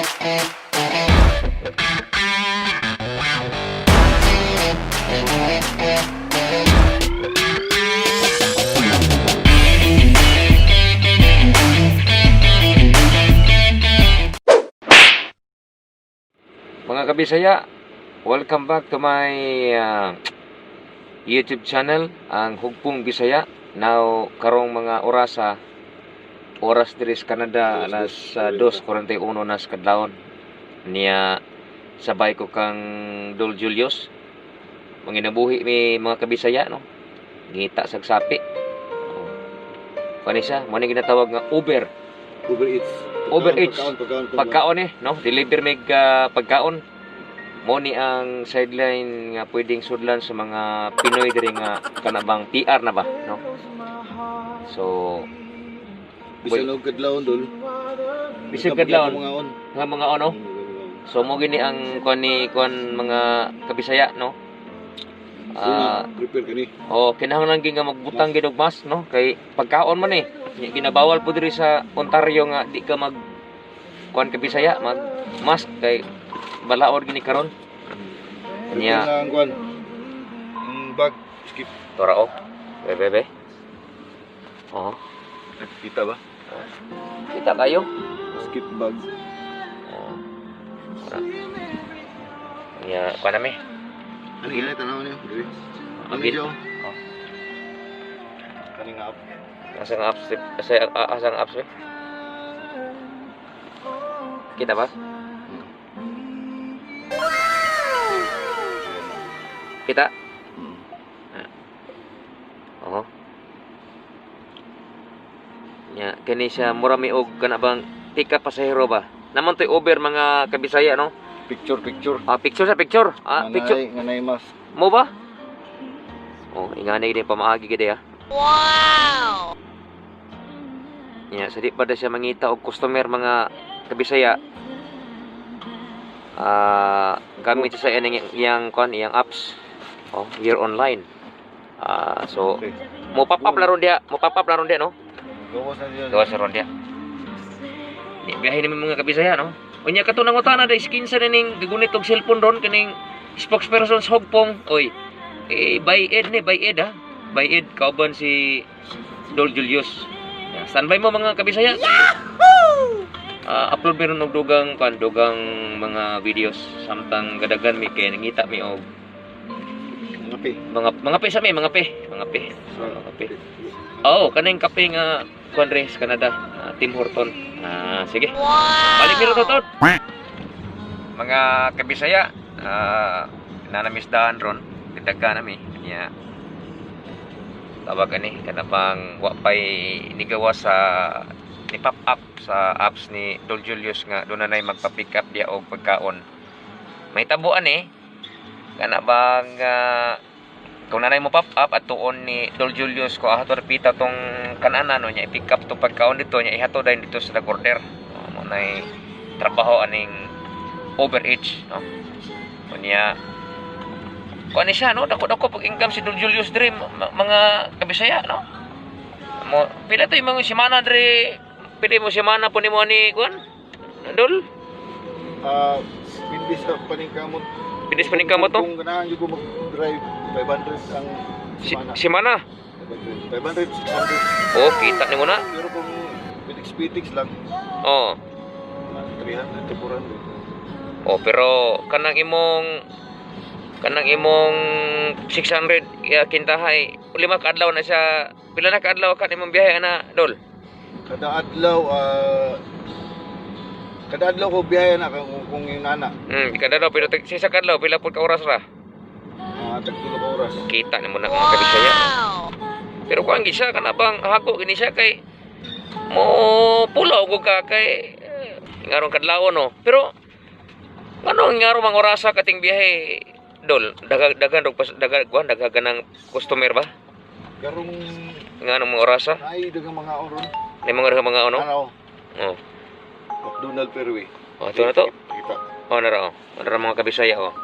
Mga kabisaya, welcome back to my YouTube channel, ang Hugpong Bisaya. Now, karong mga orasa, oras diri sa Canada, alas 2:41 na sa kadlawon. Niya, sabay ko kang Dol Julius. Manginabuhi mi, mga kabisaya, no? Ngita sagsapi. Oh. Kani siya, mo ni ginatawag nga Uber. Uber Eats. Uber Eats. Pagkaon, pagkaon, Pagkaon eh, no? Deliver mig pagkaon. Mo ni ang sideline nga pwedeng sudlan sa mga Pinoy diri nga kanabang PR na ba, no? So, Bisan og kadlawon, dol. Bisag kadlawon Mga on. Nga mga ano. So mo gini ang kuan ni kuan, mga kabisaya, no? Ah, Prepare kani. Oh, kinahanglan gyud nga magbutang gid og mask, no? Kay pagkaon man eh. Ginabawal po diri sa Ontario nga di ka mag kuan, kabisaya, mag mask kay balaod gini karon. Prepare Nya. na ang kuan. Ang bag skip. Tora oh. Bebe bebe. Oh, Kita ba? Kita kayo. Skip bag. Oh. Ora. Nya kuan na mi. Ano ila tanaw niyo? Dili. Ano Agil. siya? Oh. Kani nga app. Asa nga apps? Asa nga apps be? Kita ba? Kita? Oo. Nya kani siya mura mi og kana bang pick up pasahero ba? Naman to'y Uber, mga kabisaya, no? Picture, picture. Ah, picture sa picture. Ah, Nga picture. Nga naay mask. Mo ba? Oh, ingani din pamaagi gid ah. Wow. Nya sa di pa da siya mangita og customer, mga kabisaya. Ah, gamit siya sa iyang iyang kuan, iyang apps. Oh, year online. Ah, so mo pop up na ron diya, mo pop up na ron diya, no? Gawas na siya. Gawas na ron diya. Di biyahe ni mga kabisaya, no? Unya kato nang utana day skin sa ning gigunit og cellphone ron kaning spokesperson sa Hugpong. Oy, eh by Ed ni, by Ed ha. By Ed kauban si Dol Julius. Ya, standby mo, mga kabisaya. Yahoo! Upload meron og dugang kan dugang mga videos samtang gadagan mi kay nangita mi og Mga pe. Mga pe sa mi, mga pe, mga pe, mga pe. Oh, kaning kape nga kuan re sa Canada, Tim Horton. Ah, sige. Wow. Balik mi ro totod. Mga kabisaya, nanamisdaan ron, gidagka nami. Nya tawag ani kana bang wa pay nigawa sa ni pop up sa apps ni Dol Julius nga doon na magpa-pick up diya og pagkaon. May tabuan eh. Kana bang kung nanay mo pop up at tuon ni Dol Julius ko ato pita tong kananan no niya i-pick up tong pagkaon dito niya ihato dayon dito sa nag-order. Mo nay trabaho aning Uber Eats, no. Unya kuan ni siya, no, dako-dako pag income si Dol Julius diri, mga kabisaya, no. Mo pila to yung mga semana diri, pili mo semana po nimo ani kuan, Dol? Ah, pindi sa paningkamot. Pinis paningkamot to. Kung ganahan jud ko mag-drive, 500 ang Si, semana. Semana. 500, 500, 600. Oh, kita nimo na. Pero kung pitiks-pitiks lang, 300 to 400. Oh, pero kanang imong 600 ya kintahay, 5 ka adlaw na siya. Pila na ka adlaw ka imong biyahe ana, Dol? Kada adlaw, kada adlaw ko biyahe na kung yung nana, Kada adlaw, pero sa isa ka adlaw pila pud ka oras ra? Mga tagtulo ka oras. Kita nimo na, mga kabisaya. Pero kuan gid siya kana bang hako gini siya kay mo pulaw ko ka kay ngarong kadlawon, no. Pero ano ang ngaro mga orasa kating biyahe, Dol? Daghan daghan og pas daghan kuan daghan ng customer ba? Karong Ngano mga orasa? Naay daghang mga oron. May mga mga ano? Ano? Oh. McDonald Fairway. Oh, ito na to. Kita. Oh, nara oh. Nara, mga kabisaya, oh.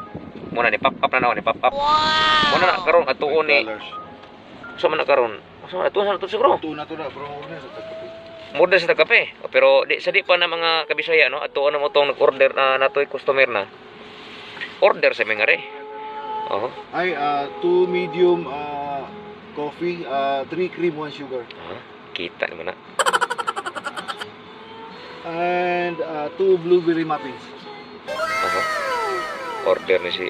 Muna ni pop up na na, oh, ni pop up. Muna na karon atuon ni $5. Sa man na karon. Sa man atuon sa to siguro. Ito na to na, pero una sa tagkape. Order sa kape. O, pero di sa di pa na, mga kabisaya, no, ato na mo tong nag-order na natoy customer na. Order sa mga re. Oh. Ay, two medium coffee, three cream, one sugar. Ah, kita naman na. And two blueberry muffins. Oho. Order na si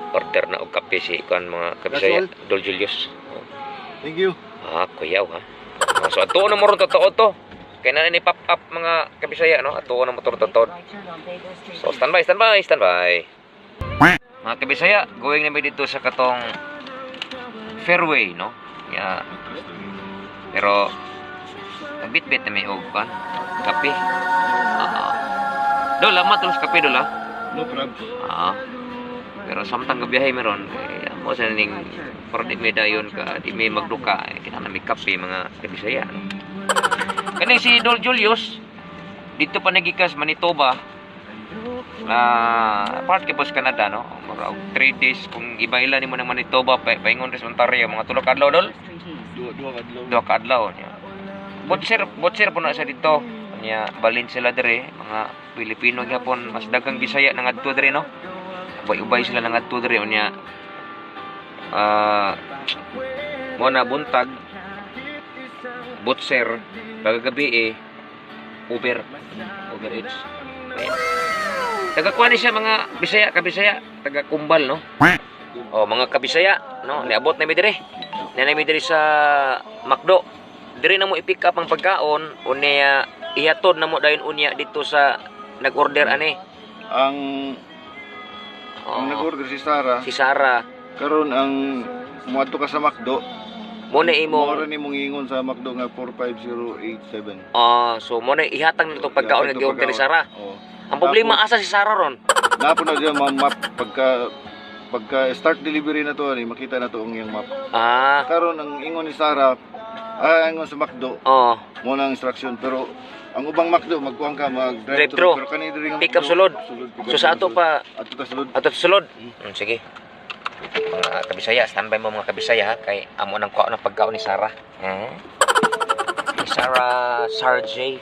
order na og kape si kuan, mga kabisaya, Dol Julius. Oh. Thank you. Ah, kuyaw ha. Ah, so ato na mo ron totoo to. Kaya na ni pop up, mga kabisaya, no. Ato na mo to totoo. So standby, standby, standby. Mga kabisaya, going na mi dito sa katong Fairway, no? Ya. Pero nagbitbit na may og kuan kape. Ah. Dol, lama tulos kape, dol, ah. No problem. Ah. Pero samtang gabiyahe meron, eh, mo sa ning para di may dayon ka, di may magduka, eh, kinahanglan may kape, mga kabisaya. No? Kaning si Dol Julius, dito pa nagikas Manitoba, na part kay sa Canada, no? Mura og 3 days kung iba-ila nimo ng Manitoba pa paingon res Ontario, mga 3 ka adlaw, Dol. Duha, duha kadlaw. 2 ka adlaw niya. Butcher, butcher po na siya dito. Niya balin sila dire, mga Pilipino gyapon, mas daghang Bisaya nang adto dire, no. Ubay-ubay sila nang adto dire unya. Ah, mo na buntag butcher, pagkagabi eh Uber, Uber Eats. Ayan. Taga kuha ni siya, mga Bisaya, kabisaya, taga Kumbal, no. Oh, mga kabisaya, no, niabot na mi dire. Nanay mi diri sa McDo. Diri na mo i-pick up ang pagkaon unya ihatod na mo dayon unya dito sa nag-order ani. Ang Oh, ang nag-order si Sarah, si Sarah. Karon ang muadto ka sa McDo, Mo na mo imong ra nimong ingon sa McDo nga 45087. Ah, so mo na ihatag na itong pagkaon nga gi-order ni Sarah. Oh. Ang problema, asa si Sarah ron? Napo na diyan mga map pagka pagka start delivery na to ani makita na to ang iyang map. Ah, Karon ang ingon ni Sarah, ah, ingon sa McDo oh, mo na ang instruction, pero ang ubang McDo magkuhan ka mag drive Drive-thru. Pero kani diri nga Pick up McDo, sulod. Sulod, pick up So sa ato sulod. pa Ato ta sulod. ato sa sulod. Sige. Mga kabisaya, standby mo, mga kabisaya, ha, kay amo nang kuha ng pagkaon ni Sarah. Eh? Ni Sarah, Sarah J.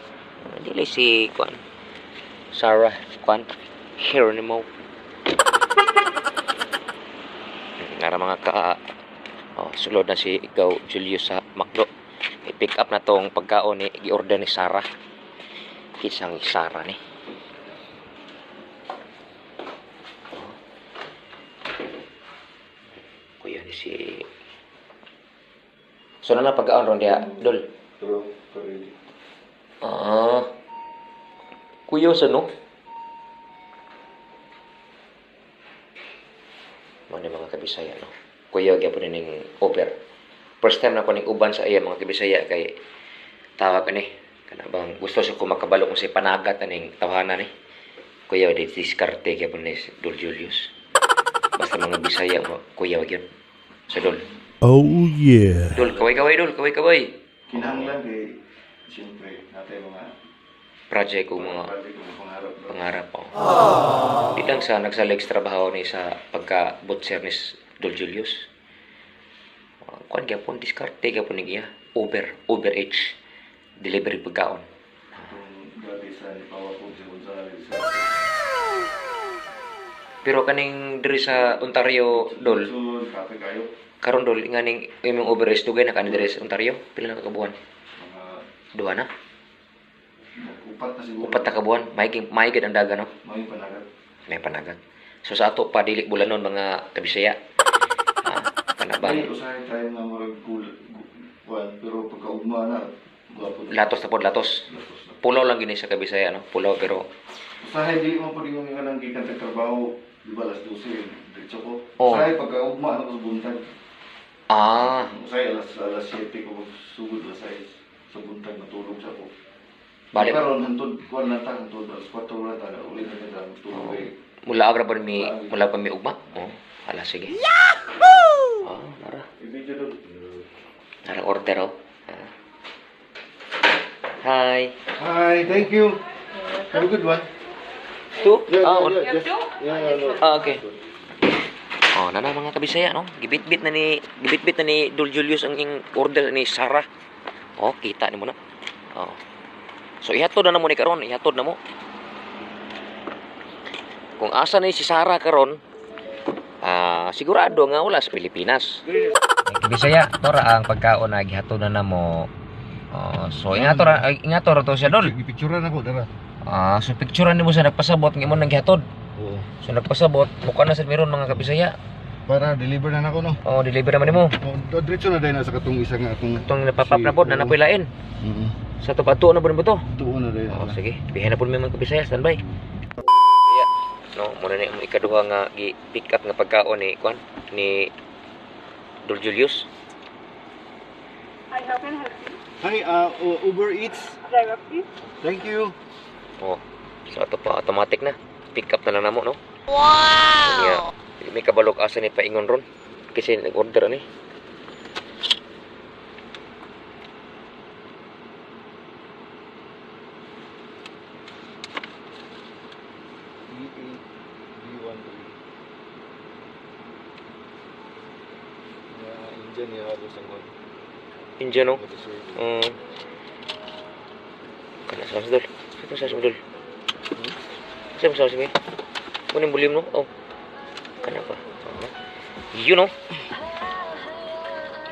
Dili si kuan. Sarah kuan Geronimo. Nara mga ka, oh, sulod na si ikaw Julius sa McDo. I-pick up na tong pagkaon ni gi-order ni Sarah. Kisang Sarah ni. Kuya ni si. So na na pagkaon ron diha, Dol. Pero ready. Ah. Kuya sa no? Mo ni, mga kabisaya, no. Kuya gyapon ning Uber. First time na ko ning uban sa iya, mga kabisaya, kay tawag ani kana bang gusto sa ko makabalo kung say panagat aning tawhana ni. Kuya di diskarte gyapon ni Dol Julius. Basta mga Bisaya mo, kuya gyud. So Dol, Oh yeah. Dol, kaway-kaway Dol, kaway-kaway. Kinahanglan kay siyempre natay mga Project o mga project, mga pangarap, no? Pangarap oh. Di lang sa nagsalig sa trabaho ni sa pagka butcher ni Dol Julius. Kuan gyapon diskarte gyapon ni iya. Uber, Uber Eats delivery pagkaon. Kung grabe sa ni Pawa po si Gonzales. Pero kaning diri sa Ontario, Dol, So, kape kayo. Karon Dol, nganing imong Uber Eats dugay na kani diri sa Ontario? Pila na ka kabuan? Mga Duha na. 4 na siguro. 4 na ka buwan. Maiging maigid ang daga, no. May panagat. May panagat. So sa ato pa dili bulanon, mga kabisaya. Ah, kana May bang usahay tayo nga murag cool kuan, pero pagkaugma na gwapo na. Latos na pod, latos. Latos na. Pulo lang gini sa kabisaya, no. Pulo pero Usahay di mo pud yung kanang gikan sa trabaho, di ba alas 12 diretso ko. Oo. Usahay pagkaugma na ko sa buntag. Ah, Usahay alas alas 7 ko sugod, alas 6 sa buntag natulog sa ko. Bali Karon hantod kuan na ta, hantod alas 4 na ta, uli na ta tulog kay mula agra ba mi mula pa mi ugma? Oh, hala sige. Yahoo! Oh, nara. I-video doon. Nara order oh. Ah. Hi. Hi, thank you. Have a good one. Two? Yeah, Ah, yeah, on. yeah, just, yeah, no. Ah, okay. Oh, nana mga kabisaya, no? Gibitbit na ni Dol Julius ang ing order ni Sarah. Oh, kita ni mo na. Oh. So ihatod na namo ni karon, ihatod na mo. Kung asa ni si Sara karon, sigurado nga wala sa Pilipinas. Bisaya, tora ang pagkaon na gihatod na namo. Oh, so ingato ra to siya, Dol. Gipicturan ako dara. Ah, so picturean nimo sa nagpasabot nga imo nang gihatod. Oo. So nagpasabot, mukha na sad meron, mga kabisaya. Para deliver na nako, no. Oh, deliver naman nimo. Oh, diretso na dahil na sa katong isa nga akong Itong napapap na pod na Oo. napoy lain. Sa to pato na pod mo to. Tuon na dahil. Oh, sige. Bihin na po mi, mga kabisaya, standby. Kaya, no, muna na yung ikaduha nga gi-pick up nga pagkaon ni kwan ni Dol Julius. Hi, how can I help you? Hi, Uber Eats. Driver, please. Thank you. Oh. So ato pa automatic na. Pick up na lang namo, no. Wow. Kaya, may kabalog asa ni paingon ron kasi nag-order ani. E8 B13. Ya, Indian ya halos ang kwan. Indian, no. Motor. Kana sa dol. Sa sa dol. Sa sa sa. Kunin volume, no. Oh. Kana pa. Oh. Yun, no.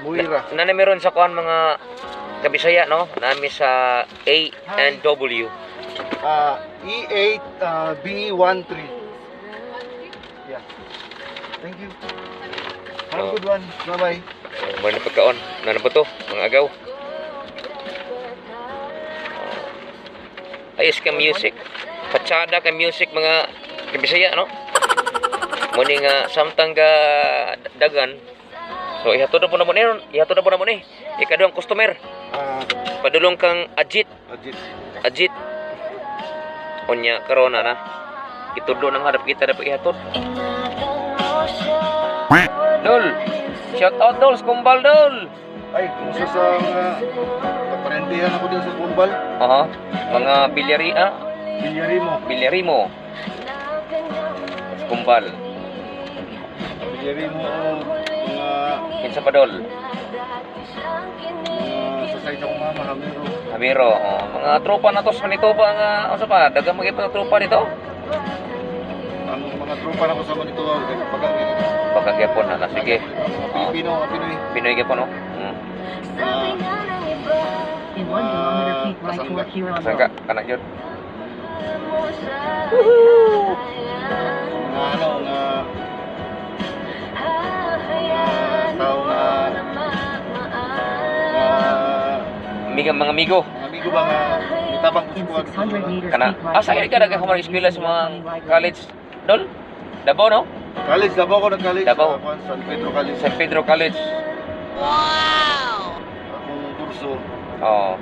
Muira. Na meron sa kuan, mga kabisaya, no? Nami sa A and W. E8 B13. Yeah. Thank you. Have a Oh. good one. Bye-bye. Oh, na pagkaon. Na po to, mga agaw. Oh. Ayos ka music. Patsada ka music, mga kabisaya, no? Muni nga samtang ga dagan. So ihatod na po na mo ni, ihatod na po na mo ni. Ikaduhang customer, padulong kang Ajit, Ajit. Ajit. Unya karon na na. Itudlo nang harap kita dapat ihatod. Dol. Shout out, Dol, kumbal, Dol. Ay, kumusta sa mga kaparentehan ako din sa Kumbal? Aha, mga bilyari ah, Bilyari mo. Bilyari mo. Kumbal. Bilyari mo o mga Kinsa pa, Dol? Mga sa side akong mama, Hamiro. Hamiro, oh, mga tropa na to sa Manitoba nga, unsa pa, daghang mga tropa dito. Ang mga tropa na ko sa Manitoba, pagka Baka gyapon na, sige. Mga Pilipino, mga Pinoy. Pinoy gyapon, no? In 1 kilometer, keep right Kasangga. toward Huron Kasangga Road. kana gyud. Mga ano, mga mga tao nga mga Amiga, mga amigo. mga amigo ba nga mitabang ko In sa 600 meters, Kana. keep right Ah, sa toward ka Huron daghang Road mga eskwela sa using the mga upcoming right lane. college. Dol? Davao, no? College, Davao ko nag-college. Davao. Sa San Pedro College. San Pedro College. Akong kurso. Oh.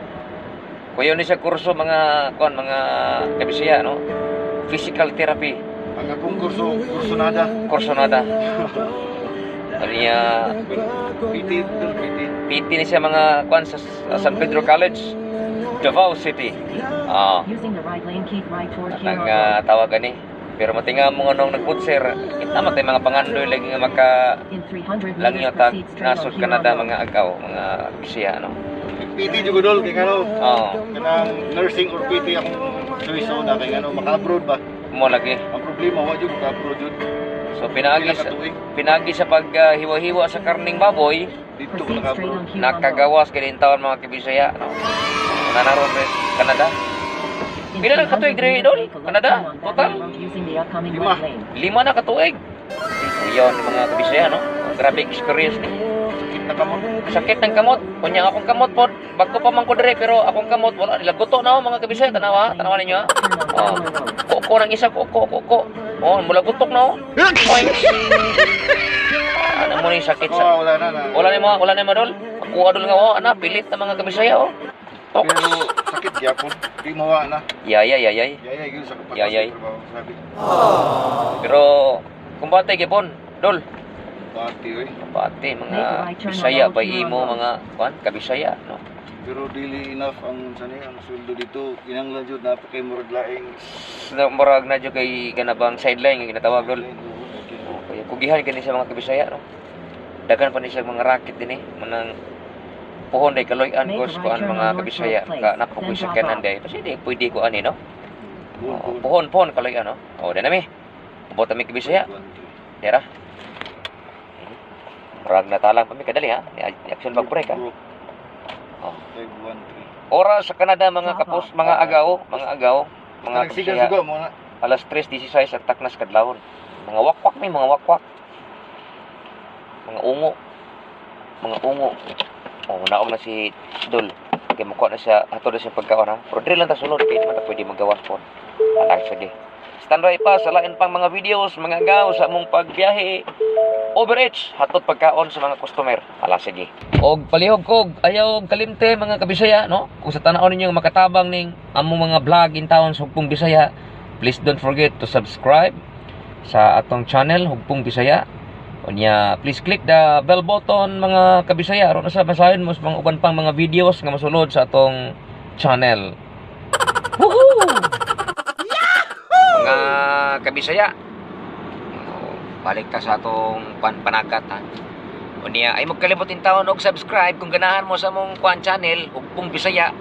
Kuya ni sa kurso, mga kuan, mga kabisaya, no? Physical therapy, Ang akong kurso, kurso nada. Kurso nada. Ano niya, PT, dul, PT. PT ni siya, mga kuan, sa San Pedro College, Davao City. Ah, Using the right lane, keep right toward nang Huron Road. tawag ani. Pero matinga mo nga nung nagputser, kita man tay mga pangandoy lagi nga maka In 300 langyo meters, tag proceed straight on nasod Huron Canada, Road. mga agaw, mga bisaya, no. PT jud ko, dol, kay ngano, Oh, kanang nursing or PT akong choice una kay ngano maka-abroad ba. Mo lagi. Ang problema wa jud maka-abroad jud. So pinaagi Pila ka sa tuig pinaagi sa paghiwa-hiwa sa karning baboy, dito ko Proceed straight naka-abroad. on Huron Road. Nakagawas kay taon, mga kibisaya, no. Nanaron rin Canada. In Pila na katuig 300 diri, meters, Dol? make a left Canada? turn on Total? Baguio Road using the upcoming Lima. right lane. 5 na katuig. Iyon mga kabisaya, no. Grabe experience ni. Sakit na kamot. Sakit ng kamot. Kunya akong kamot pod, bago pa man ko dire pero akong kamot wala lagoto na ako, mga kabisaya, tanawa, tanawa ninyo ha. Turn on Oh. Baguio Road. Kuko ng isa, kuko, kuko. Oh, mula gutok na oh. Oink. Ano mo ni sakit Ako sa wala na na. wala ni mga, wala ni mga, dol. Kuha, dol, nga oh, ana pilit na mga kabisaya oh. Toks. Pero sakit gyapon. Di mawa na. Yaya, yayay. Yayay gyud sa kapatas Yayay. sa trabaho, sabi. Pero kumbate gyapon, dol. Pati oy. Kumbate mga Make a right turn on Bisaya Old ba Huron imo Road. mga kuan kabisaya, no. Pero dili enough ang sani ang sweldo dito. Kinahanglan jud na pa kay murag laing. Murag na jud kay ganabang sideline nga ginatawag, dol. Oo. Kaya kugihan kini sa mga kabisaya, no. Daghan pa ni siya mga racket din eh, manang Puhon day Kaloy-an Make ko a sa right kuan turn mga on North kabisaya Place, ka napo then ko drop sakyanan off. day. Kasi di pwede ko ani, no? Puhon, Oh, puhon. puhon puhon Kaloy-an, no? Oh, di nami. Abot kami kabisaya. 513. Dira. Murag natalang pa mi kadali ha. Ni ni action bag break ha. Brook. Oh. 513. Oras sa Canada, mga kapos, mga agaw, mga Nagsiga kabisaya. suga mo na. Alas 3:16 at taknas kadlawon. Mga wakwak mi, mga wakwak. Mga ungo. Mga ungo. Oh, naog na si Dol. Kay mukuha na siya, hatod na siya pagkaon ha. Pero diri lang ta sulod kay di man ta pwede magawas po. Anak, sige. Standby pa sa lain pang mga videos, mga agaw sa among pagbiyahe. Uber Eats, hatod pagkaon sa mga customer. Ala, sige. Og palihog kog, ayaw og kalimte, mga kabisaya, no? Kung sa tan-aw ninyo makatabang ning among mga vlog in town sa Hugpong Bisaya, please don't forget to subscribe sa atong channel Hugpong Bisaya. Unya, please click the bell button, mga kabisaya, aron sa basahin mo sa mga uban pang mga videos nga masulod sa atong channel. Woohoo! Mga kabisaya, oh, balik ta sa atong panagat ha. Unya, ay magkalimot in taon og subscribe kung ganahan mo sa among kuan channel Hugpong Bisaya.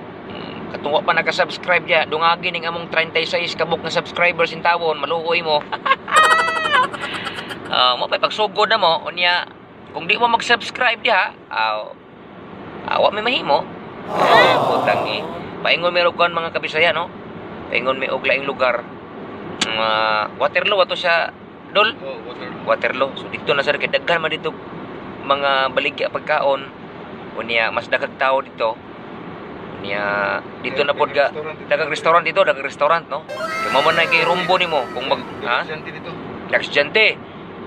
Katong wa pa naka-subscribe diya, dungagi ning among 36 kabuk nga subscribers in tawon, maluoy mo. Ah, mo pa pagsugod na mo, unya kung di mo mag-subscribe diha, aw awa may mahimo. Ah, putang eh. Paingon mi og kuan, mga kabisaya, no? Paingon mi og laing lugar. Mga Waterloo ato siya, Dol. Oh, water. Waterloo. So dito na sir kay daghan man dito mga baligya pagkaon. Unya mas daghang tao dito. Unya dito na pod ga daghang restaurant dito, daghang restaurant, no. Kay mao man na kay rumbo nimo kung mag ha? Dito dito. Daghang estudyante.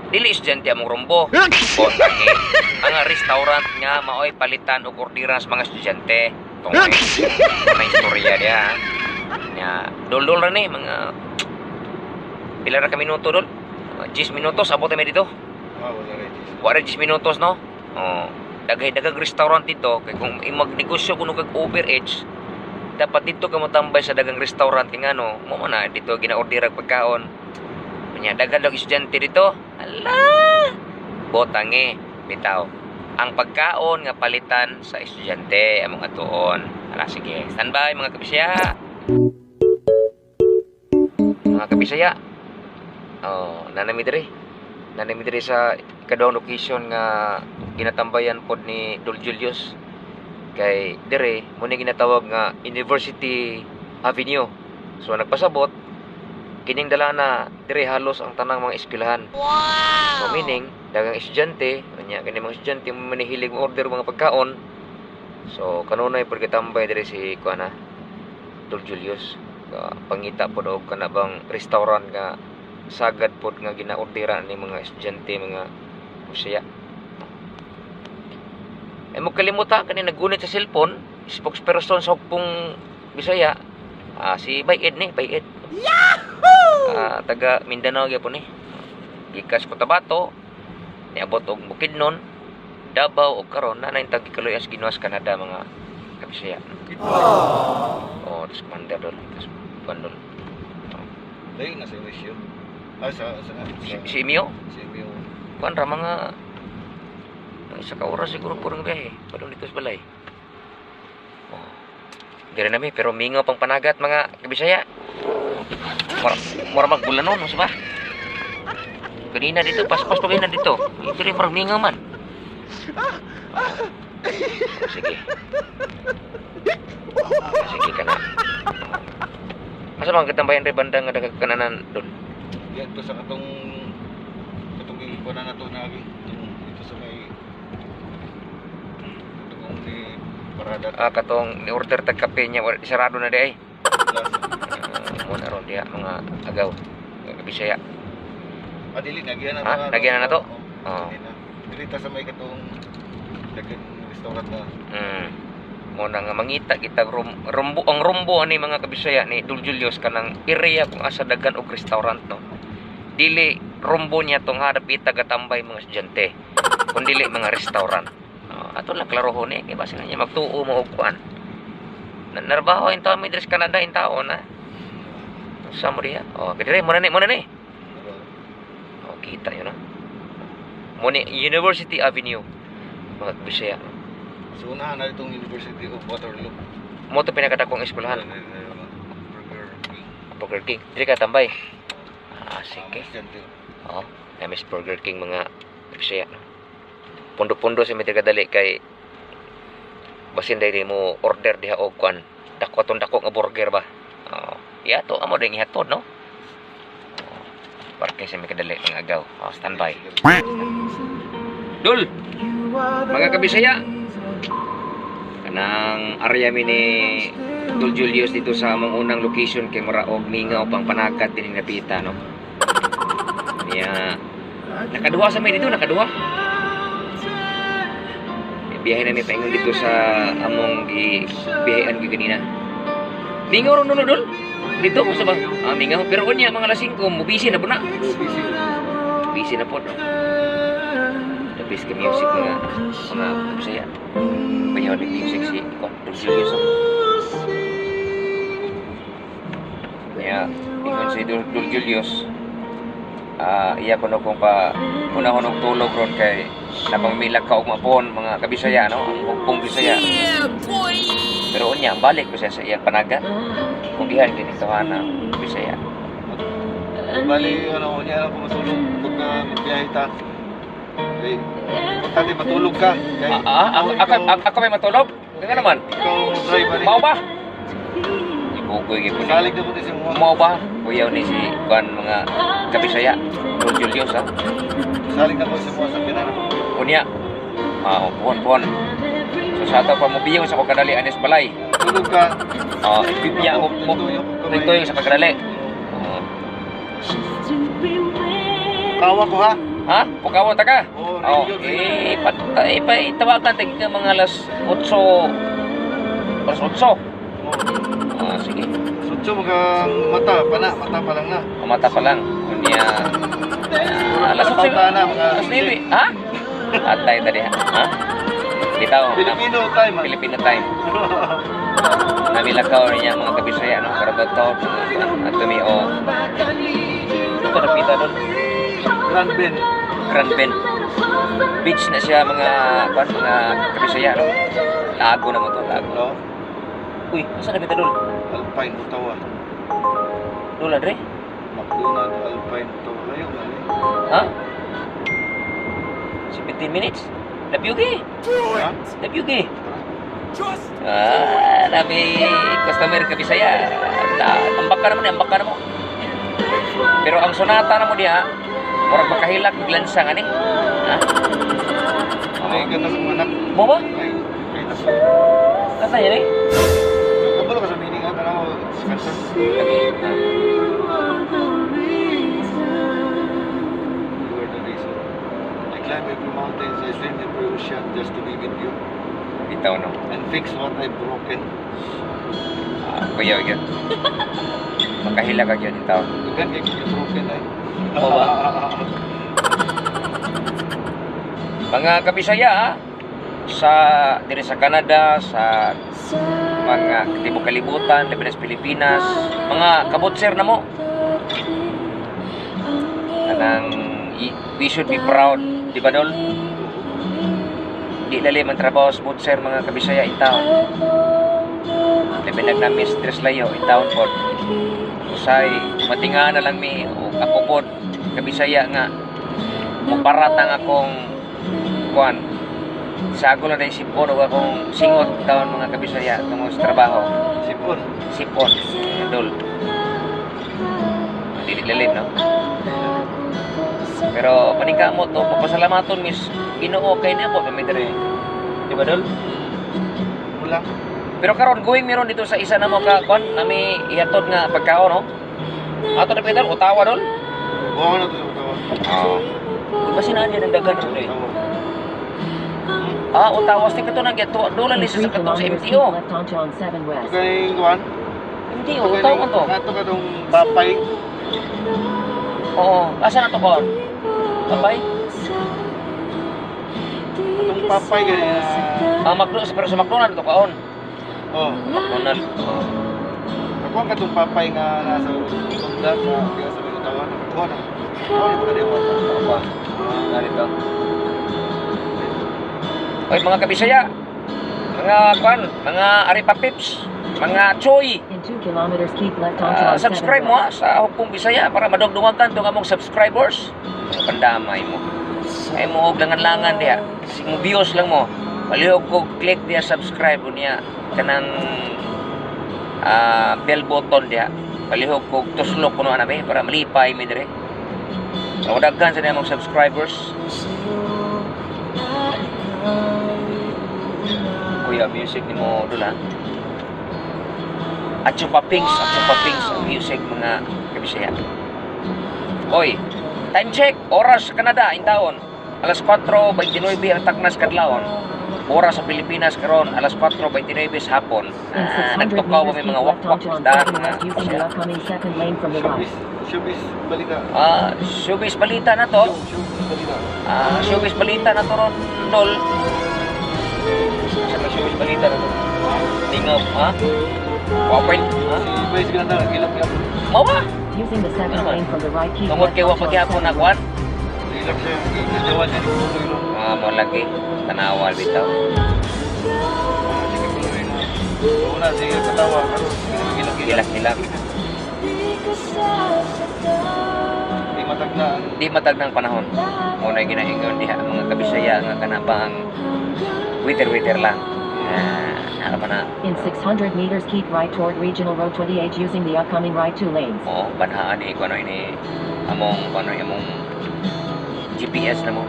Dili estudyante among rumbo. Botang eh. Ang restaurant nga maoy palitan og orderan sa mga estudyante. Tungay. May istorya diha. Nya dol-dol ra ni mga pila ra ka minuto, Dol? Mga 10 minutos abot kami dito. Ah, wala rin. Wala 10 minutos, no? Oh, daghay daghang restaurant dito kay kung magnegosyo kuno kag Uber Eats, dapat dito ka motambay sa daghang restaurant kay ngano mo man na dito gina-order ang pagkaon. Unya daghan daw estudyante dito. Ala! Botang eh, bitaw. Ang pagkaon nga palitan sa estudyante among atuon. Ala, sige. Standby, mga kabisaya. Mga kabisaya. Oh, nanami diri. Nanami diri sa ikaduhang location nga ginatambayan pod ni Dol Julius kay dire mo ni ginatawag nga University Avenue. So nagpasabot kining dala dire halos ang tanang mga eskwelahan. Wow. So meaning daghang estudyante, unya kini mga estudyante mo manihilig mo order mga pagkaon. So kanunay pod gitambay dire si kuan na Dol Julius. Ka, pangita pod og kana bang restaurant nga sagad pod nga ginaorderan ni mga estudyante, mga Bisaya. Ay mo kalimutan kani nagunit sa cellphone, spokesperson sa Hugpong Bisaya, ah, si Bayed ni, Bayed. Yahoo! Ah, taga Mindanao gyapon ni. Gikas Cotabato, niabot og Bukidnon, Davao ug karon na naintag Kaloy sa Ginuas Canada, mga kabisaya. Oh, tapos commander dol, tapos kuan, Dol. Layo na sa Emisyo. Ah, sa Si, sa, si Mio, sa Emio. kuan ra mga isa ka oras siguro purong biyahe padung dito sa balay. Oh. Dire nami pero mingaw pang panagat, mga kabisaya. Mura, mura magbulanon mo ba? Kanina dito, paspas pa kanina dito. Dire murag mingaw man. Oh. Sige. Sige ka na. Asa mga katambayan rin banda nga dagagkananan doon? Yan to sa katong gikuan na nato na agi. Itong dito sa may katong ni parada. Ah, katong ni order tag kape niya, sarado na di ay. Plaza. Uh, mo na ron diha mga agaw. Mga Bisaya. Ah, dili nagyan na Ah, nagyan na na to? Oo. Oo. Dili na. Dili ta sa may katong daghang restaurant na. Mo na nga mangita kita rumbo ang rumbo ani, mga kabisaya, ni Dul Julius kanang area kung asa daghan og restaurant, no. Dili rumbo niya tong harap ita gatambay mga estudyante kun dili mga restaurant. Oh, ato lang klarohon eh kay basin niya magtuo mo og kuan. Narbaho in taon mi diri sa Canada in taon na. Sa mo diha? Oh, dire mo na ni, mo na ni. Oh, kita yun, no? Mo ni University Avenue, mga kabisaya. So unahan na itong University of Waterloo. Mo to pinakadakong eskwelahan. Burger King. Burger King. Diri ka tambay. Ah, sige. Estudyante. Oo. Miss Burger King, mga Bisaya, no? Pundo-pundo sa mi diri kadali kay basin dili mo order diha og kuan. Dako atong dako nga burger ba. Oo. Iyato amo ding ihatod, no? Oo. Parking sa mi kadali mga agaw. Oh, standby. Dul. Mga kabisaya. Kanang area mi ni Dul Julius dito sa among unang location kay mura og mingaw pang panagat din napita, no. Niya nakaduha sa mi dito, nakaduha. Biyahe na mi paingon dito sa among gi biyahean gi ganina. Mingaw ron, no, Dul? Dito ko sa ba? Ah, mingaw, pero unya mga alas 5 mo busy na po na. Busy. Busy na po, no. The best ka music, mga Bisaya. Bayaw ni music si Ikon Dul Julius, no? Kaya ingon si Dul Julius, ah, iya ko no kung pa una ko nung tulog ron kay napamilak ka og mapon, mga kabisaya, no, ang hugpong Bisaya. Pero unya balik ko siya sa iyang panagat kung gihan kini tawhana Bisaya. Bali, ano, kunya lang kung matulog pagka magbiyahe ta. Okay. Importante matulog ka. Kay, Ah, ah, ako may matulog kaya naman. Ikaw ang driver. Mao ba? Ibugoy gyud ko ni. Salig na po din si mga. Mao ba? Kuyaw ni si kuan, mga kabisaya. Dul Julius, ha. Salig na po si mga sa kinana. Unya. Ah, puhon puhon. So sa ato pa mobiyaw sa ko kadali anis balay. Tulog ka. Oh, bibiya mo mo tuyong sa pagkadali. Oo. Tawa ko ha. Ha? Pukawon ta ka? Oo, Oh, radio. eh, pat, eh, pa, tawagan tag ka mga alas 8. Alas 8. Oo. Ah, sige. Sutso mga mata, pana, mata pa lang na. Mata pa lang. Unya. Ah, alas 8. Tawta na, mga Alas 9. Ha? Atay tadi ha. Ha? Bitaw. Filipino time, ah. Filipino time. Namilakaw niya mga kabisaya, no? Para to at tumi o. Ito napita doon. Grand Bend. Grand Bend. Beach na siya, mga kuan, mga kabisaya, no? Lago na mo to, lago. No? Uy, asa na kita, Dul? Alpine, Ottawa. Dul, Andre? McDonald, Alpine, Ottawa. Layo, mali. Ha? 17 minutes? Napiyugi! Ha? Napiyugi! Ah, dami customer ka Bisaya. Ambak ka naman, eh, ambak ka na mo. Pero ang sonata na mo diha, murag makahilak glansang ani. Ha? Ay, ganda sa mga anak. Mo ba? Ay, ay, nasa. Kanta yan eh. Kabalo ka sa meaning, ha? Tanaw, kanta. Kami, ha? You are the reason. I climb every mountain, I swim every ocean just to be with you Bitaw, no. and fix what I've broken. Ah, kuya yun. Makahilak ka yun itaw. Dugan kay kay broken ay. Oo ba? Mga kabisaya, ha? Sa diri sa Canada, sa mga tibok kalibutan, labi na sa Pilipinas, mga kabutser na mo. Kanang we should be proud, di ba, Dol? Di lalim ang trabaho sa butcher, mga kabisaya, in town. Labi na nami stress layo in town pod. Usay matinga na lang mi o ako pod kabisaya nga muparat ang akong kuan. Sago na dahil sipon o akong singot taon, mga kabisaya, tungod sa trabaho. Sipon. Sipon, Dol. Dili lalim, no? Pero paningkamot to, papasalamaton miss Ginoo kay na po kami diri. Di ba, Dol? Wala. Pero karon going meron dito sa isa na mo ka kuan nami ihatod nga pagkaon, no? Ato na Peter, Ottawa, Dol. Buha na to sa Ottawa. Oo. Iba sinaan dyan ang daghan ron eh. Ottawa. Ah, Ottawa stick ito nang to. Doon In lang 3 sa katong sa kilometers, MTO. keep left onto on 7 Ito West. kay kuan. MTO, Ottawa ko to. Ato ka tong papay. Oo, asa na to kon? Papay? Atong papay gani. Ah, McDo, pero sa McDonald to kaon. Oh. McDonald. Oo. Ako ang katong papay nga nasa tunda sa diya sa may Ottawa. Nakakuha na. Kuha na ba ka Ano pa? Narito. Oy, mga kabisaya. Mga kwan, mga Aripa Pips, mga Choy. In 2 kilometers, keep left onto Ah, I-7 subscribe mo West. ha, sa Hukbong Bisaya para madugdungagan tong among subscribers. Mga pandamay mo. Ay mo og langan-langan diha. Mo views lang mo. Palihog ko click diha subscribe unya kanang bell button diha. Palihog ko tuslok kuno ana para malipay mi dire. Para daghan sa among subscribers. Kuya, music nimo dula. At Pings ang music, mga kabisaya. Oy, time check, oras sa Canada, in taon. Alas 4:29 ang taknas kadlawon. Oras sa Pilipinas karon alas 4:29 sa hapon. In Ah, 600 nagtukaw meters, kami keep mga left wakwak onto isda, on 7 mga West using the kabisaya. upcoming second lane from the right. Showbiz, showbiz balita. Ah, showbiz balita na to. Showbiz balita. Ah, showbiz balita na to ron, Dol. Sa showbiz balita na to. Tingaw, ha? Wapoy, ha? Si Vice Ganda, nag-ilap-ilap. Mawa! Using the second Ano man? lane from the right, keep Tungod left kay wa onto pagyapon I-7 na kwan. West. Nag-ilap siya. Nag-jawan siya. Nag-tuloy ro. Ah, mo lagi. Tanawa bitaw. Sige, tuloy na. So, una, sige, katawa. Pero, sige, nag-ilap-ilap. Hilak-hilak. Di matagna ang Di matag ng panahon. Mo na ginaingon diha mga kabisaya nga kanabang wither-wither lang. Ah, ano pa na? In 600 meters, keep right toward Regional Road 28 using the upcoming right two lanes. Oo, banhaan ni kuno ini among kuno among GPS na mo.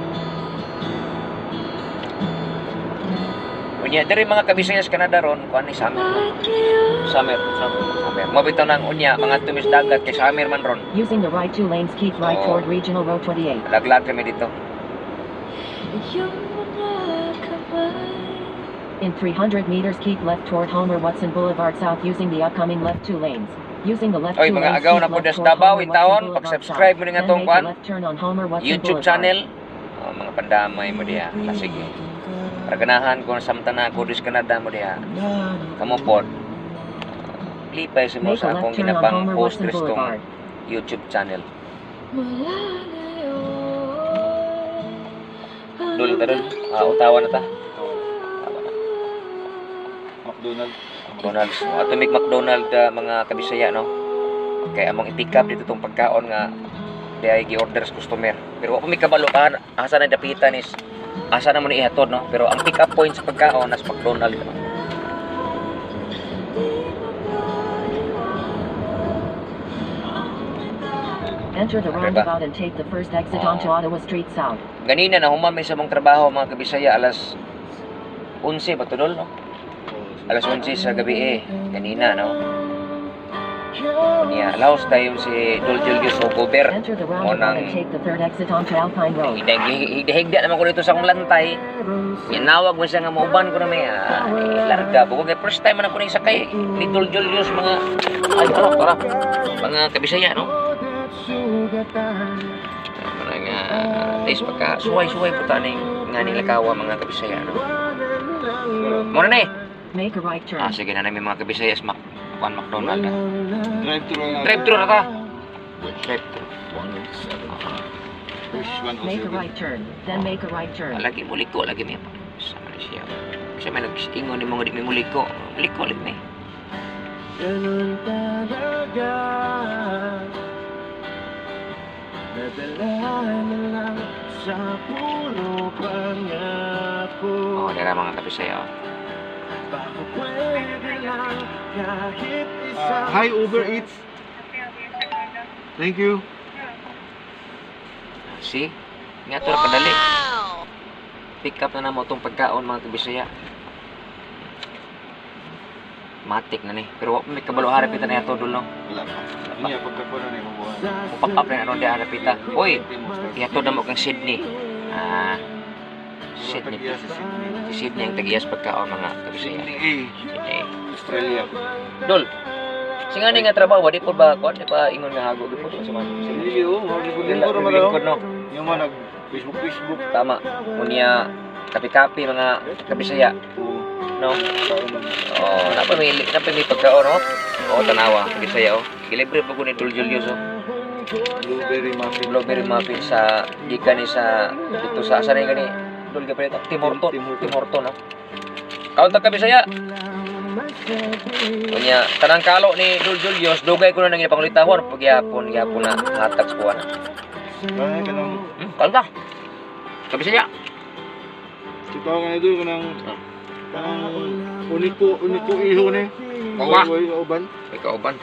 Unya diri mga kabisaya sa Canada ron kuan ni summer no? Summer, summer, summer. Mo bitaw nang unya mga tumis dagat kay summer man ron. Using the right two lanes, keep right Oh. toward Regional Road 28. Laglag kami dito. In 300 meters, keep left toward Homer Watson Boulevard South using the upcoming left two lanes. Using the left Oy, two mga lanes, agaw keep na po left das toward Davao, Homer in taon, Watson Boulevard pag-subscribe South. mo ni nga Then tong make a kwan, left turn on Homer Watson YouTube Boulevard. channel. Oh, mga pandamay mo diha. La, sige. Para ganahan ko samtang na ako dis Canada mo diha. Kamo pod. Lipay sa mo Make sa a akong left turn on ginapang Homer post Watson diri sa tong Boulevard. YouTube channel. Dul ta dul. Ah, utawa na ta. Utawa na. McDonald. McDonald's. Oh, Atomic McDonald, mga kabisaya no. Kay among i-pick up dito tong pagkaon nga di ay gi-order sa customer. Pero wa pa mi kabalo kan asa na dapitan is asa na mo ni ihatod no. Pero ang pick up point sa pagkaon nas McDonald. No? Enter the Diba? roundabout and take the first exit Oh. onto Ottawa Street South. Ganina na human may sa mong trabaho, mga kabisaya, alas 11 ba to, Dol, no? Alas 11 sa gabi eh. Ganina no. Niya, laos tayo si Dol Julius Ogober. Enter the roundabout and Monang- take the third exit onto Alpine Road. Higda-higda naman ko dito sa akong lantay. Yanawag mo siya nga mauban ko na may eh, larga. Bukod kay first time man ako ning sakay ni Dol Julius, mga ay tara tara mga kabisaya no. Mga nga taste pagka suway-suway po taning nga ni lakawa, mga kabisaya no. Muna na eh. Make a right turn. Ah, sige na namin mga kabisaya sa Mac kuan McDonald. Ah. Drive thru na. Drive thru na ta. Drive thru. Push Make a 107. right turn. Then make a right turn. Ah, lagi muliko lagi may sa man siya. Kasi may nag-ingon ni mga di may muliko. Muliko lagi may. Ganun talaga. Nadala na lang sa puro pangako. Oh, dara mga kabisaya. Oh. Baka pwede lang kahit isa. Hi, Uber Eats. Thank you. See? Nga to ra kadali. Pick up na namo tong pagkaon, mga kabisaya. Matik na ni. Pero wa pa may kabalo harap ita na yato dul no. Wala pa. Niya, pagkakuha na ni mabuhay. Pop up na aron di harap ita. Oy, ihatod na mo kang Sydney. Ah, Sydney. Tagiya sa Sydney. Si Sydney ang tagiyas pagkaon, mga kabisaya. Sydney A, Sydney. Australia. Dol. Singani nga trabaho, di po ba kuan di pa ingon nga hago di po sa man. Hindi, oh. Lingkod-lingkod naman Lingkod no. Yung mga nag-Facebook, Facebook. Tama. Unya kapi-kapi, mga kabisaya, Oo. no? Kaon lang. Oh, napa may pagkaon oh. Oh, tanawa, Bisaya oh. Gilibre pa ko ni Dol Julius oh. Blueberry muffin. Blueberry muffin sa gikan ni sa dito sa asa na gani? Dol ka pa dito? Tim Horton. Tim Horton. Tim Horton no. Kaon ta, kabisaya. Unya, kanang kalo ni Dol Julius, dugay ko na nang ginapangulitahon pagyapon gyapon na hatag sa kuwan. Ay, kanang Kaon ta. Kabisaya. Kita ka na doon kanang kanang uniko uniko iho ni. Kawa. Way kauban. May kauban.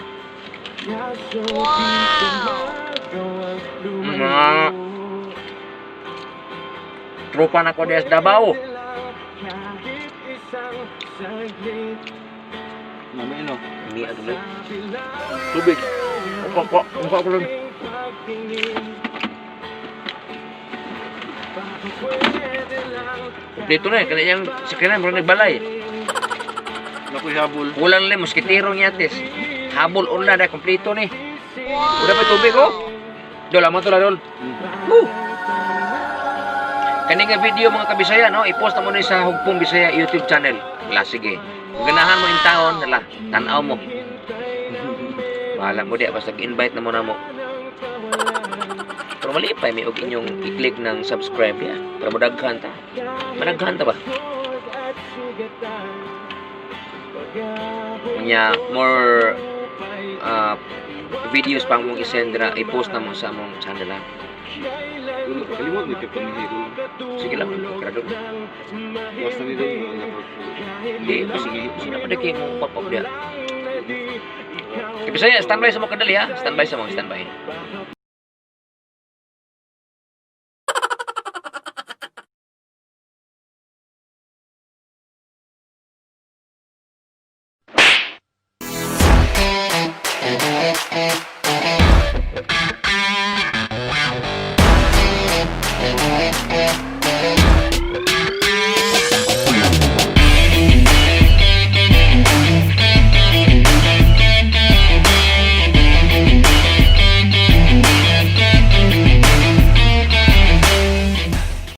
Mga tropa na ko des Davao. Nami no. Mi ano na. Tubig. Ko ko ko ko lang. Kompleto na eh. Kaya yung sakyanan, murag nagbalay. Nakoy habol. Kulang lang, moskitero niya tes. Habol unla na, kompleto ni. Udah pa tubig oh. Dol, amo to la dol. Woo! Kani nga video, mga kabisaya, no, i-post na mo ni sa Hugpong Bisaya YouTube channel. La sige. Kung ganahan mo in taon, nala, tan-aw mo. Bahala mo di basta invite na mo na mo. Pero malipay may og inyong i-click ng subscribe ya. Para modaghan ta. Managhan ta ba? Unya more videos pa mong i-send na i-post na mo sa among channel ha. Wala pa kalimot ni kay pangihiro. Sige lang, magkakradol. Basta ni doon wala pa. Hindi, sige, sino pa kay mong pop up diya? Kaya standby sa mo kadali ha. Standby sa mo, standby.